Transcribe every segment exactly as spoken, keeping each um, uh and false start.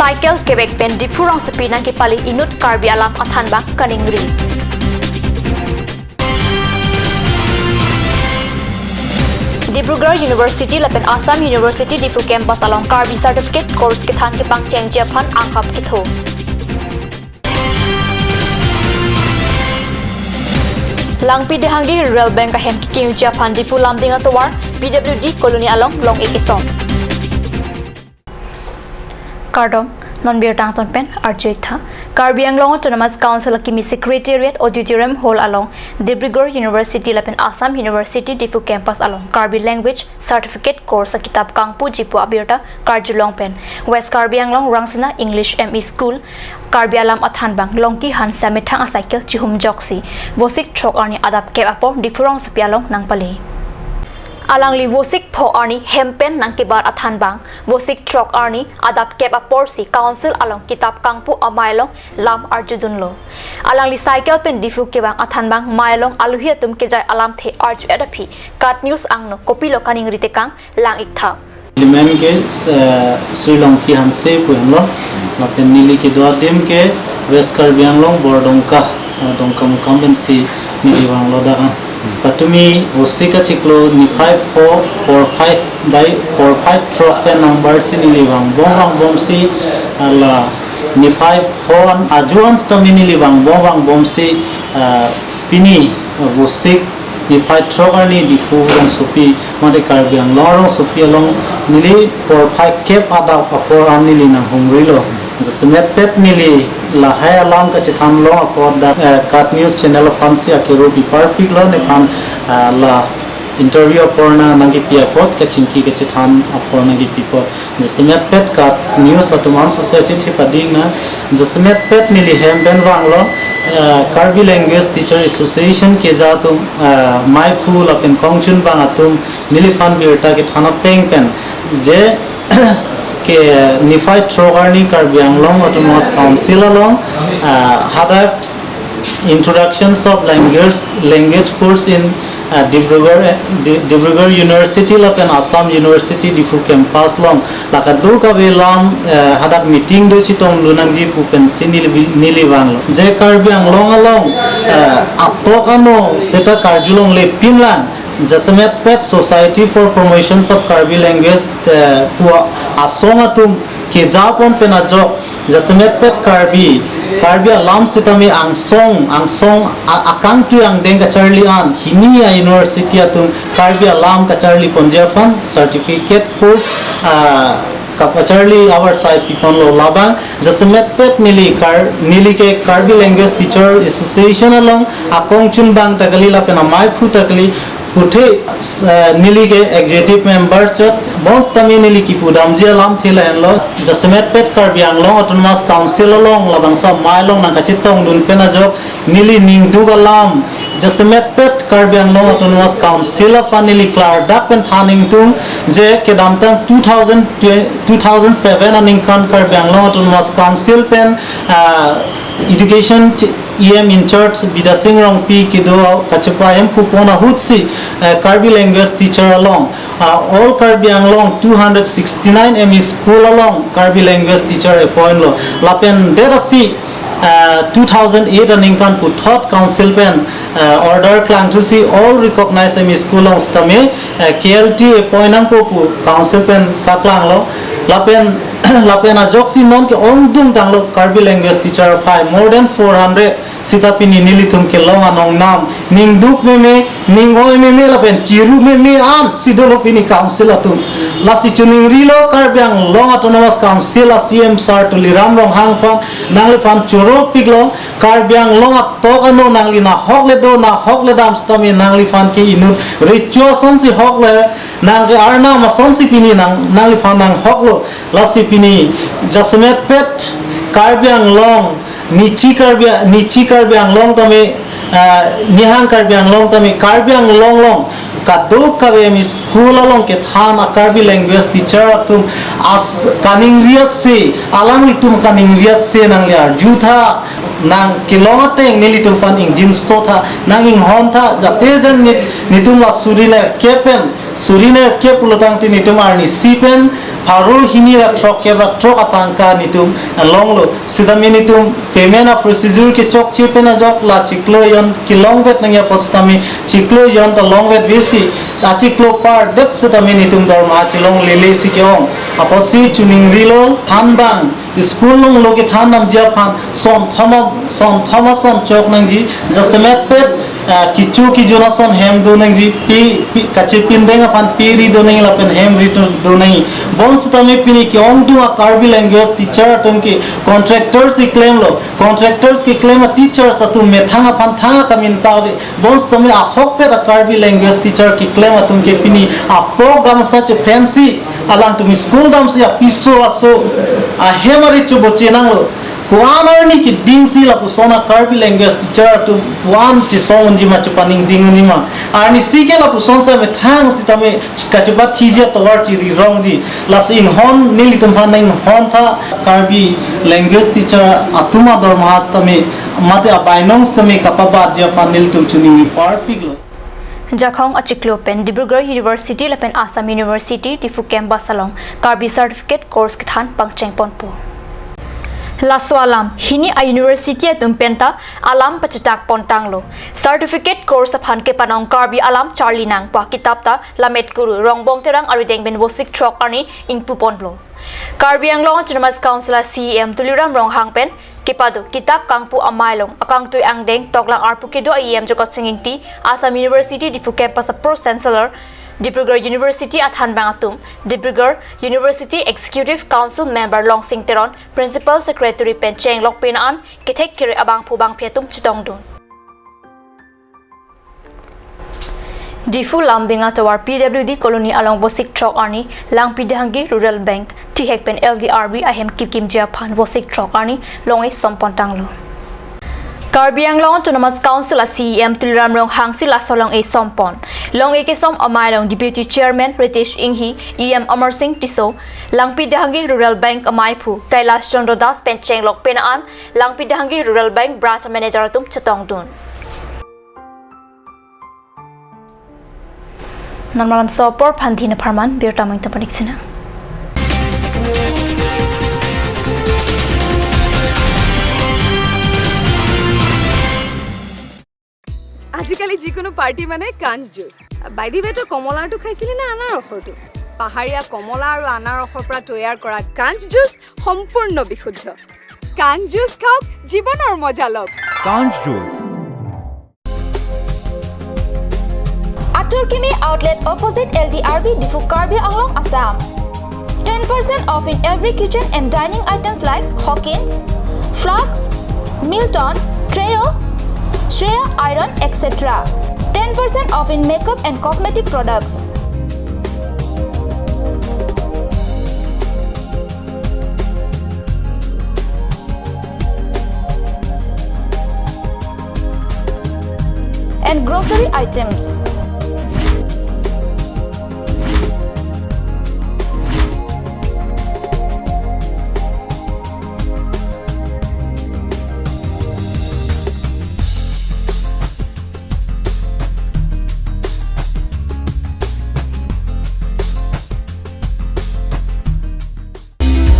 Cycle kevek pen Diphu rongsopi nangkepali inut Karbi alam athanbang kaningri. Dibrugarh University lapen Assam University Diphu campus along Karbi certificate course kethan kepangchengji aphan anghap ketho. Langpi Dehangi Rural Bank ahem kekimji aphan Diphu Lumding atovar P W D colony along long-ik eson. Kardom, non birta angton pen arju-ik tha. Karbi Anglong Autonomous Council akimi Secretariat Auditorium Hall along Dibrugarh University lapen Assam University Diphu campus along Karbi language certificate course akitap kangpuji pu abirta karjulong pen West Karbi Anglong Rangsina English M E School Karbi alam athanbang Longki Hanse amethang acycle chihumjoksi Vosik throk arni adap kep apor Diphu rongsopi along nangpale. Alangli Vosik pho arni hem pen nangkebar athanbang Vosik throk arni adap kep aporsi council along kitap kangpu amei along lam arjudunlo. Alangli cycle pen Diphu kevang athanbang mei along aluhi atum kejai alamthe arju-et aphi KAT News angno kopilo kaningri tekang lang-ik tha. Nelimen ke, eh, Sri Longki Hanse pu henlo. Lapen neli kedo adim ke West Karbi Anglong Bordongka, eh, Dongkamukam pensi neli vanglo dak an. Patumi Vosik achiklo niphai pho porphai bai porphai throk pen number si neli vangbom vangbomsi, ah, la niphai pho an ajo an sitame neli vangbom vangbomsi, ah, pini, ah, Vosik niphai throk arni Diphu rongsopi mate Karbi Anglong rongsopi along neli porphai kep adap apor an neli nanghumrilo. Jasemet pet neli lahai alam kachethan long apot dak, eh, KAT News channel aphansi akero piparpiklo nephan, eh, la interview apor nangkepi apot kachingki kachethan apor nangkepi apot. Jasemet pet KAT News atum anso si achithi pading nang. Jasemet pet neli hem pen vanglo, eh, Karbi Language Teacher Association keja atum, eh, meiphu lapen kongchunbang atum neliphan birta kethan ateng pen je ke niphai throk arni Karbi Anglong Autonomous Council along, ah, hadak Introductions of Language, Language Course in, ah, Dibrugarh, eh, Di-, Dibrugarh University lapen Assam University Diphu campus along la kadokave alam, eh, hadak meeting do chetongdun nangji pu pensi neli, neli vanglo. Je Karbi Anglong along, eh, atok ano seta karjulongle pinlang jasemet pet Society for Promotions of Karbi Language, eh, pu asong atum kejapon pen ajok jasemet pet Karbi, Karbi alam sitame angsong, angsong a-, akangtui angdeng kacharli an hini a-university atum Karbi alam kacharliponji aphan certificate course, ah, kapacharli avarsai piponlo. Labang jasemet pet neli Kar-, neli ke Karbi Language Teacher Association along akongchunbang ta kali lapen ameiphu ta kali puthe, eh, neli ke executive members chot bonsitame neli kipudamji alamthe lahenlo. Jasemet pet Karbi Anglong Autonomous Council along labangso amei along nangkachetongdun pen ajok neli ningduk alam, jasemet pet Karbi Anglong Autonomous Council aphan neli klardak pen than ingtung je kedamtang two thousand, two thousand seven aningkan Karbi Anglong Autonomous Council pen, ah, Education t-, E M in charge Bidya Sing Rongpi kedo kachepa hem kupon ahutsi, eh, Karbi language teacher along, ah, all Karbi Anglong two hundred sixty-nine M E school along Karbi language teacher appoint lo. Lapen det aphi, ah, two thousand eight aningkan puthot council pen, ah, order klangthusi all recognized M E school along sitame, eh, K L T appoint nangpo pu council pen paklanglo. Lapen, lapen ajoksi non ke-ongdung tanglo Karbi language teacher aphai more than four hundred sita pini nelitum kelong anong nam, ningduk meme, ning-oi meme, lapen chiru meme an si dolo pini council atum. Lasi chiningrilo Karbi Anglong Autonomous Council a C M sir Tuliram Ronghang aphan, nangliphan choro piklo, Karbi Anglong atok ano nangli nahok le do, nahok le dam sitame nangliphan ke inut recho asonsi hok le, nang ke arnam asonsi pini nang, nangliphan nanghoklo. Lasi pini jasemet pet Karbi Anglong, nichi Karbi, nichi Karbi Anglong tame, ah, nihang Karbi Anglong tame, Karbi Anglong along kadokave M E school along kethan a Karbi language teacher atum as kaningri ase, alanglitum kaningri ase nangli arjutha, nang kelong ateng nelitum aphan ingjinso tha, nang inghon tha, jate jan nit-, nitum la suri nerkep pen, suri nerkep pulo tangte nitum arnisi pen, Pharo hini ra throkkep ra throk atangka nelitum longlo. Sitame nelitum payment a procedure kechokche pen ajok la chiklo jon kelongvet nangji apot sitame chiklo jon ta longvet vesi. Achiklo pardet sitame nelitum dorma chelonglele si ke-ong. Apotsi choningrilo thanbang school along lo kethan damji aphan son thoma son thoma son chok nangji, jasemet pet, ah, kecho kejun ason hem do nangji, pi, pi, kachepindeng aphan pe ri do nangji lapen hem ri do, do nangji. Bonsitame pini ke-ongdung a Karbi language teacher atum ke contractors si klemlo. Contractors keklem a teachers atum methang aphan thang akamin ta ave. Bonsitame ahokpet a Karbi language teacher keklem atum ke pini apok gamsa chephensi alangtum school damsi apiso aso ahem ari choboche nanglo. Ko-an arni kedingsi lapuson a Karbi language teacher atum wan chesong unji ma, chepaningding unji ma. Arnisi ke lapuson sa methang sitame kachepathiji atovar chiri rongji. Lasi inghon nelitum aphan inghon tha Karbi language teacher atum adorma sitame mate abainong sitame kapabatji aphan nelitum choningri parpiklo. Jakhong achiklo pen Dibrugarh University lapen Assam University Diphu campus along Karbi certificate course kethan pangcheng ponpo. Laso alam hini a university atum penta alam pachitak pontanglo. Certificate course aphan kepanong Karbi alam charli nangpo a kitap ta Lamet Guru Rongbong Terang arideng pen Vosik throk arni ingpu ponlo. Karbi Anglong Autonomous Council a CEM Tuliram Ronghang pen kepado kitap kangpu amei along akangtui angdeng toklang arpu kedo a EM Jagat Sing Engti, Assam University Diphu campus a Pro Chancellor, Dibrugarh University athanbang atum, Dibrugarh University Executive Council member Longsing Teron, Principal Secretary pen chenglok pen an kethek kere abangphu bangphi atum chetongdun. Diphu Lumding atovar PWD colony along Vosik throk arni Langpi Dehangi Rural Bank tihek pen LDRB ahem kipkimji aphan Vosik throk arni long-e som pontanglo. Karbi Anglong Autonomous Council a CEM Tuliram Ronghang si laso long-e som pon. Long-e kesom amei along Deputy Chairman Ritesh Enghi, EM Amarsing Tisso, Langpi Dehangi Rural Bank ameiphu Kailash Chandra Das pen chenglok pen an Langpi Dehangi Rural Bank Branch Manager atum chetongdun. Non malam so apor aphan dhin apharman birta mo ingta panik sina. আজিকালি যিকোনো পাৰ্টি মানে কাঞ্চ juice. By the ৱে, তই কমলাৰটো খাইছিলি নে আনাৰসৰটো? পাহাৰীয়া কমলা আৰু আনাৰসৰ পৰা তৈয়াৰ কৰা কাঞ্চ জুচ সম্পূৰ্ণ বিশুদ্ধ। কাঞ্চ জুচ খাওক, জীৱনৰ মজা লওক। কাঞ্চ juice. Atur Kimi Outlet, opposite LDRB, Diphu, Karbi Anglong, Assam. Ten percent off in every kitchen and dining items like Hawkins, Flask, Milton, Treo, Shreya Iron, et cetera. Ten percent off in makeup and cosmetic products. And grocery items.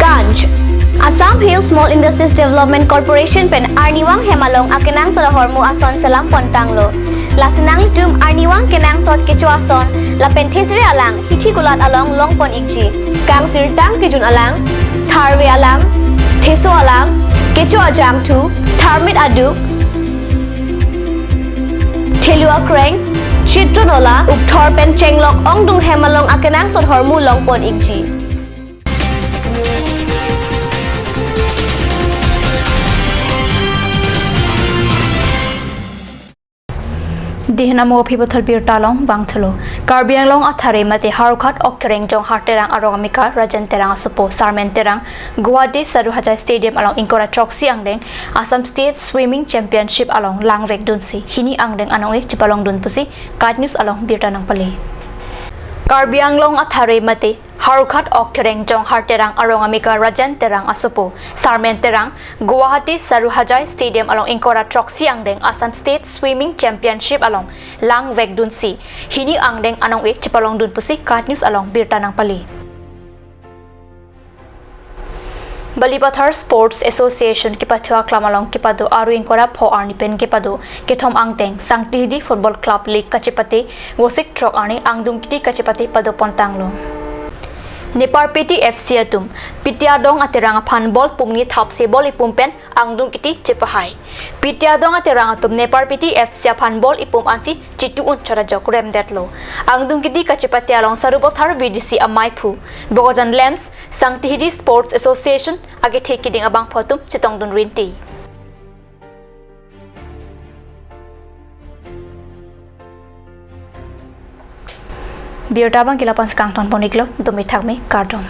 Kancch. Assam Hill Small Industries Development Corporation pen arnivang hem along akenangsot ahormu ason selam pontanglo. Lasi nanglitum arnivang kenangsot kecho ason lapen thesere alang hithi kulat along longpon ikji. Kangsirtang kejun alang, tharve alang, theso alang, kecho ajangthu, tharmit aduk, thelu akreng, chitro nola, ukthor pen chenglok ongdung hem along akenangsot ahormu longpon ikji. Dihna mo aphi bothor birta along vangthulo. Karbi Anglong athare mate Howraghat Okkereng Jonghar Terang arong amekar Rajen Terang asopo Sarmen Terang Guwahati Sarojahai Stadium along ingkoi ra throksi angdeng Assam State Swimming Championship along langvekdunsi hini angdeng anong-e chepalongdun pusi KAT News along birta nangpale. Karbi Anglong athare mate Howraghat Okkereng Jonghar Terang arong amekar Rajen Terang asopo Sarmen Terang Guwahati Sarojahai Stadium along ingkoi ra throksi angdeng Assam State Swimming Championship along langvekdunsi hini angdeng anong-e chepalongdun pusi KAT News along birta nangpale. Balipathar Sports Association kepathu aklam along kepado aru ingkoi ra pho arni pen kepado kethom angteng Sangtihidi Football Club League kachepate Vosik throk arni angdung kiti kachepate pado pontanglo. Neparpeti F C atum Pitya Dong Aterang aphan ball pungni thapsi ball ipum pen angdung kiti chepahai. Pitya Dong Aterang atum Neparpeti F C aphan ball ipum ansi chitu un chot ajok remdetlo. Angdung kiti kachepate along Sarupathar V D C amaiphu Bogojan Lems, Sangtihidi Sports Association akethe kiding abangphu atum chetongdun rinti. Birta abang ke la-an si kangton pon-iklo, dome thakme, kardom.